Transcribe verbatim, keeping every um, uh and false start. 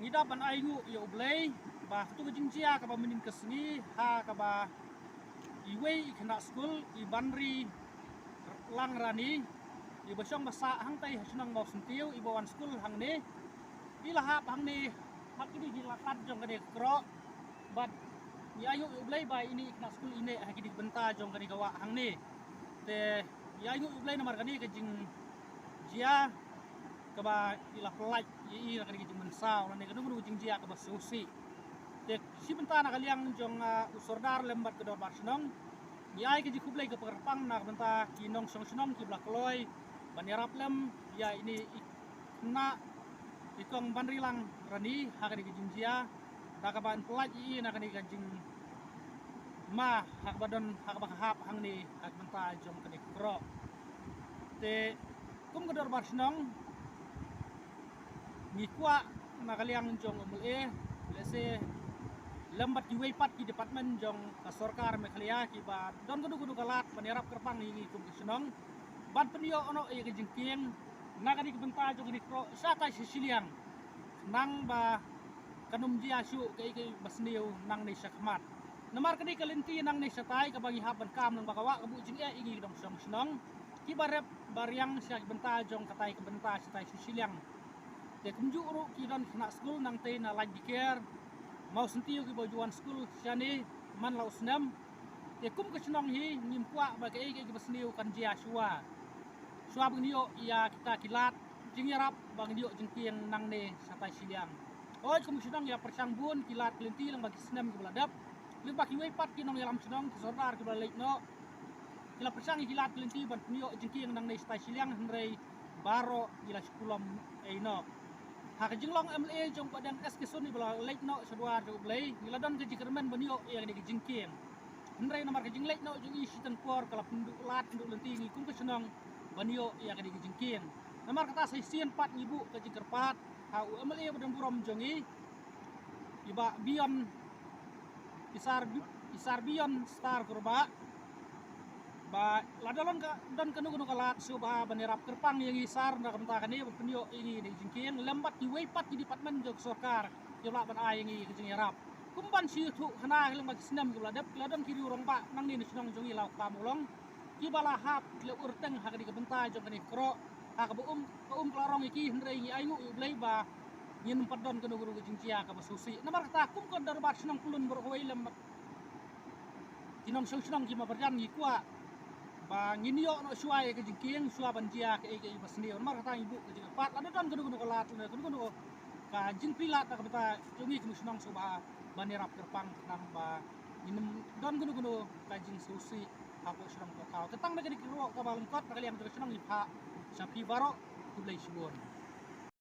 Ngi da ban ai nguh ïa U Blei ba katto ka jingjia kaba mynnin ka sngi ha kaba iwei i khynnah skul i Banri Langrani iba shong ba sah hangtai ha shnong Mawsyntiew iba wan skul hangne, i la hap hangne ha kine ki lad jong kane ka kro. Bad ngi ai nguh ïa U Blei ba ine i khynnah skul i neh ha kine ki bynta jong kane ka wah hangne. Te ngi ai nguh ïa U Blei namar kane ka jingjia kaba i la pyllait ïa i na kane ka jingmynsaw lane kano kano ka jingjia kaba sngewsih. Te shi bynta na ka liang jong u Sordar lem bad ka Dorbar Shnong, ngi ai ka jingkhublei ka kyrpang na ka bynta ki nongshong shnong kiba la kloi ban ïarap lem ïa ine i khynnah i kong Banri Langrani ha kane ka jingjia da kaba yn pyllait ïa i na kane ka jing ma ha kaba don ha kaba ka hap hangne ha ka bynta jong kane ka kro. Te kum ka Dorbar Shnong ngi kwah na ka liang jong u MLA, lehse lem bad kiwei pat ki department jong ka sorkar Meghalaya kiba don kano kano ka lad ban ïarap kyrpang ïa ngi kum ka shnong ban pynïoh noh ïa ka jingkieng na kane ka bynta jong kane ka kro shatai shiliang. Nang ba kan ym jia shuh kaei kaei ba sniew nangne shakhmat. Namar kane ka lynti nangne shatai kaba ngi hap ban kam lang ba ka wah ka buh jingeh ïa ngi ki nongshong shnong kiba rep ba riang sha ki bynta jong katai ka bynta shatai shiliang. Te kumjuh ruh ki don khynnah skul nangtei na Laitkdiker, Mawsyntiew kiba ju wan skul shane man la u snem. Te kum ka shnong hi ngim kwah ba kaei kaei kaba sniew kan jia shuwa. Shuwa ba ngin ïoh ïa kita ki lad jingïarap ba ngin ïoh jingkieng nangne shatai shiliang. Hooid kum ka shnong ngi la pyrshang bun ki lad ki lynti lyngba ki snem kiba la dep. Lyngba kiwei pat ki nongïalam shnong ki sordar kiba la leit noh, ki la pyrshang ïa ki lad ki lynti ban pynïoh jingkieng nangne shatai shiliang hynrei baroh ki la shu pulom ei noh. Ha ka jinglong MLA jong u Bahdeng S K Syiem iba la leit noh sha dwar jong U Blei, ngi la don ka jingkyrmen ban ïoh ïa kane ka jingkieng. Hynrei namar ka jingleit noh jong i shiteng por ka la pynduh lad pynduh lynti ïa ngi kum ka shnong ban ïoh ïa kane ka jingkieng. Namar kata sa shisien pat ngi buh ka jingkyrpad ha u MLA ba don burom jong ngi, i Bah Bion, i Sar Bi-, i Sar Bion Star Kurbah, ba lada long ka don kano kano ka lad shuwa ban ïarap kyrpang ïa ngi Sar na ka bynta kane ban pynïoh ïa ngi kane ka jingkieng lem bad kiwei pat ki department jong ka sorkar kiba lah ban ai ïa ngi ka jingïarap. Kum ban shu ïathuh khana lyngba ki snem kiba la dep, ki la don ki riew rangbah nangne na shnong jong ngi la u Kam u Long kiba la hap ki la urteng ha kane ka bynta jong kane ka kro ha kaba um, ka um ka la rong ïa ki, hynrei ngi ai nguh ïa U Blei ba ngin ym pat don kano kano ka jingjia kaba sngewsih. Namar kata kum ka Dorbar Shnong Pyllun baroh kawei lem bad ki nongshong shnong ki marjan ngi kwah ba ngin ïoh noh shuwa ïa ka jingkieng shuwa ban jia kaei kaei ba sniew. Namar kata ngi buh ka jingkyrpad lada don kano kano ka lad lane kano kano ka jingpyllait na ka bynta jong ngi kum ka shnong shuwa ban ïarap kyrpang khnang ba ngin ym don kano kano ka jingsngewsih hapoh shnong hapoh thaw. Te tang da kane ka ruh kaba lyngkot na ka liang jong ka shnong ngi phah sha phi baroh. Khublei shibun.